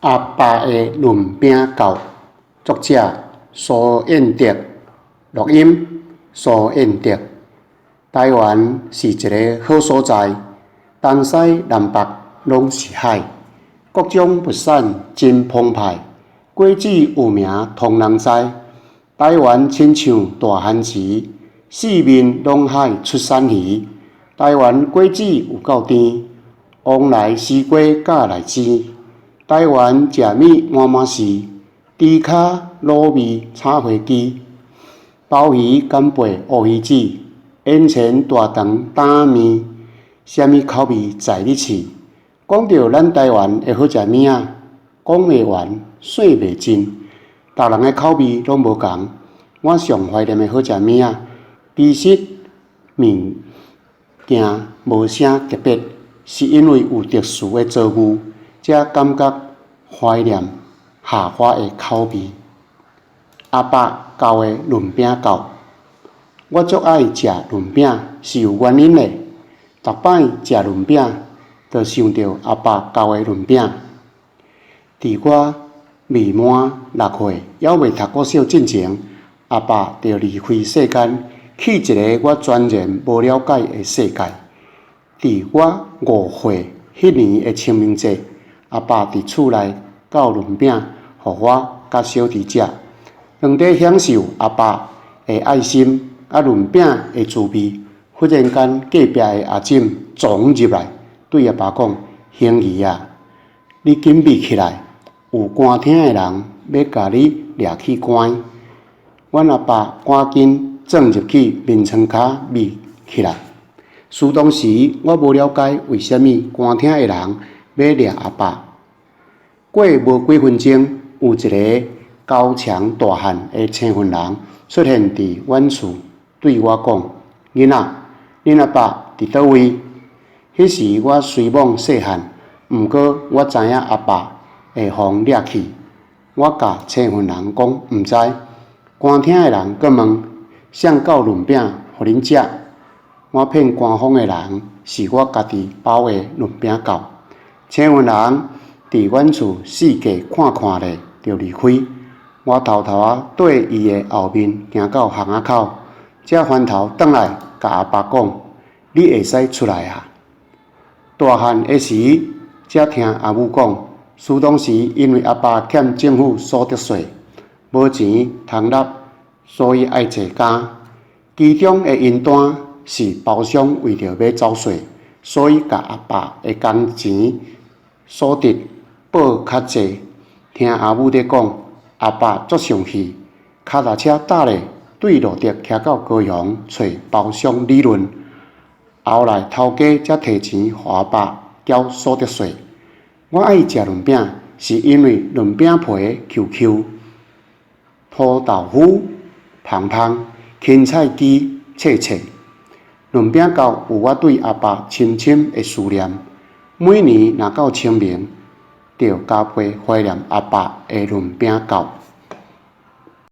阿爸的潤餅狗，作者蘇彥德，錄音蘇彥德。台灣是一个好所在，東西南北攏是海，各種物產真澎湃，果子有名通人知。台灣親像大番薯，四面攏海出產魚。台灣果子有夠甜，旺來西瓜佮荔枝。台灣食物滿滿是，豬跤滷味炒花枝，鮑魚干貝烏魚子，眼前大腸擔仔麵，啥物口味在你試。講著咱台灣的好食物仔，講袂完，說袂盡，逐人的口味攏無仝。我上懷念的好食物仔，其實物件無啥特別，是因為有特殊的遭遇，才感覺懷念下花的口味。阿爸教的潤餅狗，我足愛食潤餅是有原因的。逐擺食潤餅，就想著阿爸教的潤餅。佇我未滿六歲，猶未讀國小進前，阿爸就離開世間，去一个我全然無了解的世界。佇我五歲彼年的清明節，阿爸佇厝內教潤餅，予我佮小弟食。當佇享受阿爸的愛心佮潤餅的滋味，忽然間隔壁的阿婶傱入來，對阿爸講：興兒啊，你緊覕起來，有官廳的人欲共你掠去關。阮阿爸趕緊鑽入去眠床跤覕起來。事當時我無了解為啥物官廳的人欲掠阿爸。過無幾分鐘，有一个高強大漢的青雲人出現佇阮厝，對我講：囡仔，恁阿爸佇佗位？彼時我雖罔細漢，毋過我知影阿爸會予掠去。我共青雲人講毋知。官廳的人閣問：誰教潤餅予恁食？我騙官方的人是我家己包的潤餅狗。青雲人佇阮厝四界看看咧，就離開。我偷偷仔綴伊的後面行到巷仔口，才翻頭轉來共阿爸講：你會使出來矣。大漢的時，才聽阿母講，事當時因為阿爸欠政府所得稅，無錢通納，所以愛坐監。其中的銀單是包商為著欲走稅，所以共阿爸的工錢所得報較濟。聽阿母咧講，阿爸足生氣，跤踏車踏咧對路竹騎到高雄揣包商理論。後來頭家才提錢予阿爸繳所得稅。我愛食潤餅，是因為潤餅皮 Q Q，土豆腐芳芳，芹菜枝脆脆。潤餅狗有我對阿爸深深的思念。每年若到清明，就加倍懷念阿爸的潤餅狗。